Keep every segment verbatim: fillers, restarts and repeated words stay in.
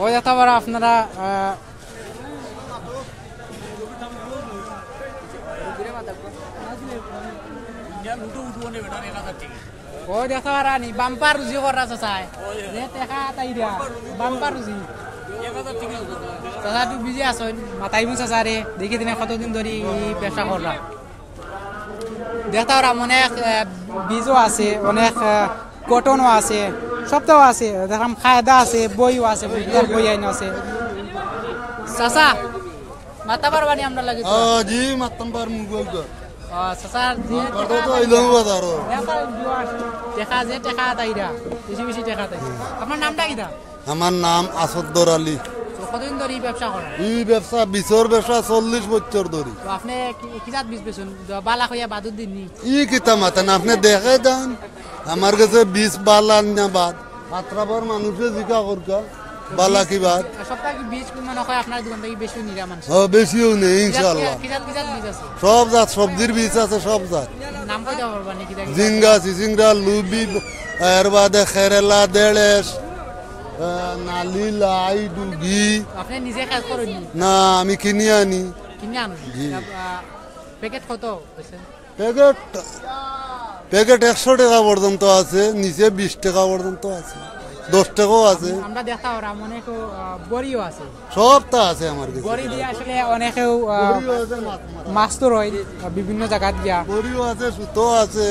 ওই দেখতা পাররা আপনারা, আহ, ওই দেখতা পাররা নি, বাম্পার রুজি কররা চাচায়। যে টেকা আতাইরা, বাম্পার রুজি। চাচা একটু বিজি আছইন, মাতাইমু চাচারে, দেখি দিনে কতদিন ধরি ই ব্যবসা কররা। দেখতা পাররা অনেক, আহ, বীজও আছে, অনেক, আহ, কটনও আছে, সবটাও আছে। দেখলাম কায়দা আছে, বইও আছে, বিদ্যার বই আইন আছে। চাচা, মাততা পারবা নি আমরার লাগি তো? আহ, জি, মাততাম পারমু, বলতো। আহ, চাচা, যে কথা তো অইলো বাজারও। টেকা, যে টেকা আতাইরা, বেশি বেশি টেকা আতাইরা। আপনার নামটা কিতা? আমার নাম আসদ্দর আলী। তো কতদিন ধরি ই ব্যবসা করেন? ই ব্যবসা, বীজর ব্যবসা চল্লিশ বছর ধরি। তো আপনি কি, কি জাত বীজ বেচইন? বালা কইয়া বাদর দিন নি? ই কিতা মাতেন, আপনি দেখে যান। আমার গেছে বীজ বালা না বাদ। আত্রাবর মানুষে জিকা করকা, বালা কি বাদ। সপ্তাহে কি বীজ মনে হয় আপনার দোকান থাকি বেশি নিরা মানুষ? ও, বেশিও নেই, ইনশাআল্লাহ। কি জাত, কি জাত বীজ আছে? সব জাত, সবজির বীজ আছে, সব জাত। নাম কইতা পারবা নি কিতা কিতা? জিঙ্গা, চিচিঙ্গা, লুবি, এর বাদে খেরেলা, দেড়েশ, আহ, নালি, লাই, ডুগি। আপনি নিজে কাজ করেন নি? না, আমি কিনি আনি। কিনে আনো? জি। আহ, প্যাকেট কত হইছে? প্যাকেট, প্যাকেট একশো টাকা পর্যন্ত আছে, নিচে বিশ টাকা পর্যন্ত আছে, দশ টাকাও আছে। আমরা দেখা ওরা মনে কেউ, আহ, বড়িও আছে। সবটা আছে আমার কাছে। বড়ি দিয়ে আসলে অনেকেও, আহ, বড়িও আছে, মাছ মারা। মাছ তো রয়, আহ, বিভিন্ন জায়গাত গিয়া। বড়িও আছে, সুতো আছে,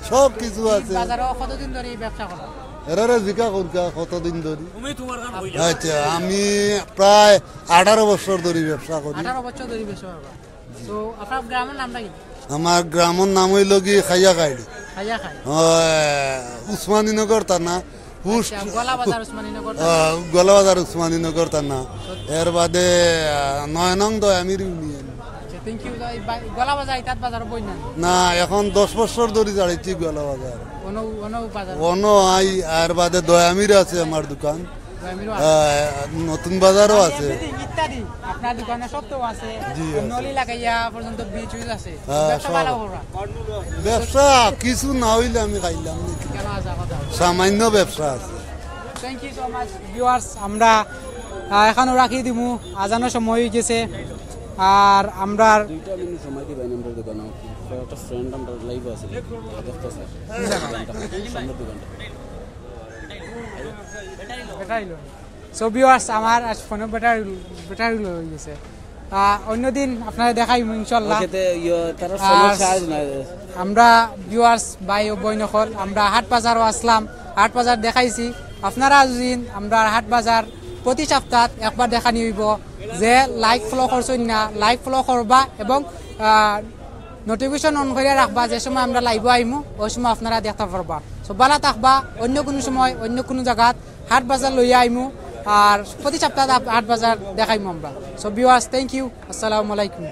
সব কিছু আছে। বাজারও কতদিন ধরে এই ব্যবসা করো? এরারে জিকা করকা কতদিন ধরে? তুমি তোমার কাম হইল। আচ্ছা, আমি প্রায় আঠারো বছর ধরে ব্যবসা করি। আঠারো বছর ধরে ব্যবসা করবা। তো আপনার গ্রামের নামটা কি? আমার গ্রামের নাম হইল কি খাইয়া খাইল। খাইয়া খাই। ওই উসমানীনগর থানা। পুস্ট আচ্ছা, গোয়ালা বাজার, উসমানীনগর। আহ, গোয়ালা বাজার, উসমানীনগর থানা। এর বাদে, আহ, নয় নং দয়ামির ইউনিয়ন। আচ্ছা, thank you। এই বা-, গোয়ালা বাজার, ইতাত বাজার বই না? না, এখন দশ বছর ধরে চালাইছি গোয়ালা বাজার। অনো, অনো বাজার? অনো আই, আর বাদে দয়ামির আছে আমার দোকান। দয়ামিরও আছে। আহ, নতুন বাজারও আছে। Everything ইত্যাদি। আপনার দোকানে সব তো আছে। জি, আছে। নলি লাগাইয়া পর্যন্ত বীজ উজ আছে। হ্যাঁ, ব্যবসা সব। ভালো করা। ব্যবসা কিছু না হইলে আমি খাইলাম না। কেন আসা কথা? সামান্য ব্যবসা আছে। Thank you so much, viewers। আমরা, আহ, এখানো রাখি দিমু, আজানর সময় হয়ে গেছে। আর আমরা দুইটা মিনিট সময় দিবেন আমরা দোকানে। একটা ফ্রেন্ড আমরা লাইভ আছে, দেখতেছে। সামনের দোকানটা। ব্যাটারি লো। So viewers, আমার আজ ফোনে ব্যাটারি, ব্যাটারি লো হয়ে গেছে। আহ, অন্যদিন আপনারে দেখাইমু ইনশাল্লাহ। ওকে, তে ইয়ে, তারা আর ফোনে চার্জ নাই। আমরা viewers ভাই ও বইন অকল, আমরা হাট বাজারও আসলাম, হাট বাজার দেখাইছি। আপনারা যদি আমরা হাট বাজার প্রতি সপ্তাহ একবার দেখানি হইব, যে like follow করছইন না, like follow করবা এবং, আহ, notification on করিয়া রাখবা, যে সময় আমরা লাইভও আইমু, ওই সময় আপনারা দেখতা পারবা। So ভালা থাকবা, অন্য কোনো সময়, অন্য কোনো জাগাত হাট বাজার লইয়া আইমু, আর প্রতি সপ্তাহে হাট বাজার দেখাইমু আমরা। So viewers, thank you, আসসালামু আলাইকুম।